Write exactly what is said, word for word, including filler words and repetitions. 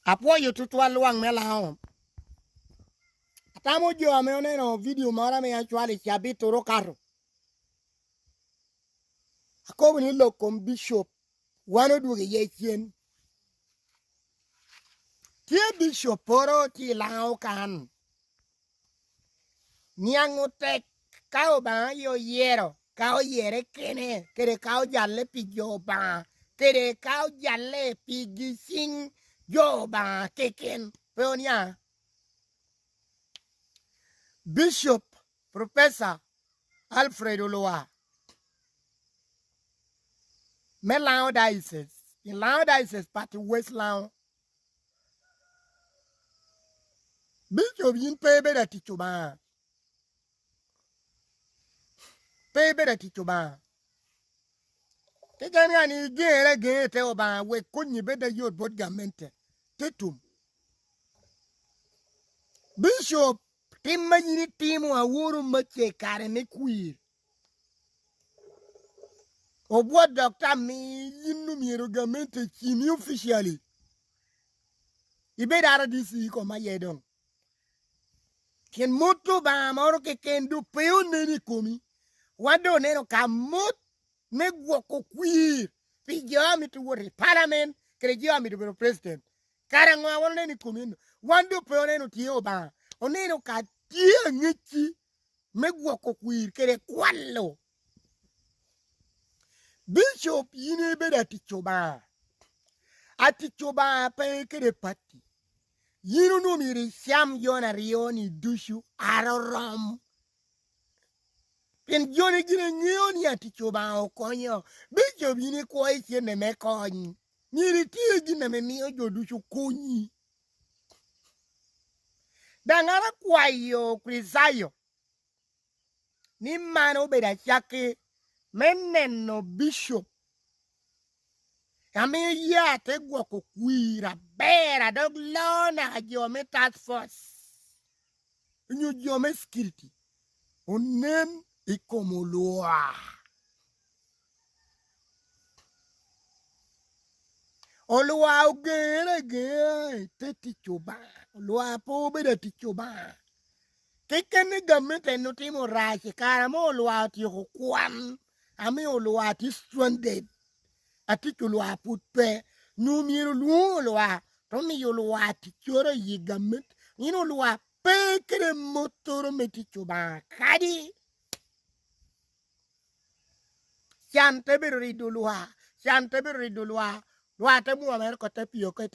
Apwoyo tutwal lwak me Laŋo. Atamo jo ame oneno vidio moro ame acwalo i cabit turo okato. Akobo ni lok kom bicop, wan odwogo iye cen. Tye bicop poro tye i Laŋo kan. Niaŋ otek ka Obaŋa aye oyero, ka oyere kene, kede ka ojalle pi jo Obaŋa, kede ka ojalle pi giciŋ jo Obaŋa keken. Pe onia. Bishop, Professor Alfred Olwa, me Laŋo Diocese, in Laŋo Diocese, Pati West Laŋo. Bishop, yin pe ibedo atic Obaŋa. Pe ibedo atic Obaŋa. Keken ka ni igeŋere ageŋa i te Obaŋa, wek konnyi bed ayot bot gamente. Te tum. Bishop, tim ma yin itimo aworo macce i kare me kwir. Obwot dok tam ni yin omyero gamente cimi officially. Ibed R D C i kom aye doŋ. Pien mot Obaŋa moro keken doŋ pe onen i komi. Wan doŋ oneno ka mot me gwoko kwir pi jo a mito wot i palamen kede jo a mito bedo president. Kara ŋo a wan oneno i komi eno? Wan doŋ pe oneno tye Obaŋa. Oneno ka tye aŋecci me gwoko kwir kede kwalo. Bicop, yin ibedo atic Obaŋa. Atic Obaŋa pe kede pati. Yin onwoŋo myero icam jo aryo-ni ducu, ara orom. Pien jo-ni gin eŋeo ni atic Obaŋa okonyo. Bicop, yin ikwo i cente me kony. Myero iti gin ame mio jo ducu konyi. Daŋ an akwayo Kricitayo ni man obedo acakki me neno bicop ame oya te gwoko kwir aber, a dok loo naka jo me task force onyo jo me security onen i kom Olwa. Olwa ogeŋere ageŋa i te tic Obaŋa. Olwa pe obedo atic Obaŋa. Keken ni gamente en otimo rac i kare ame Olwa otyeko kwan, ame Olwa tye stranded, atic Olwa pwod pe, nyo myero olwoŋ Olwa, te omiyo Olwa ticcoro i gamente. Yin Olwa pe kede mottoro me tic Obaŋa kadi. Can te bedo rido Olwa, can te bedo rido Olwa, Olwa te mwomere oko te pio oko i te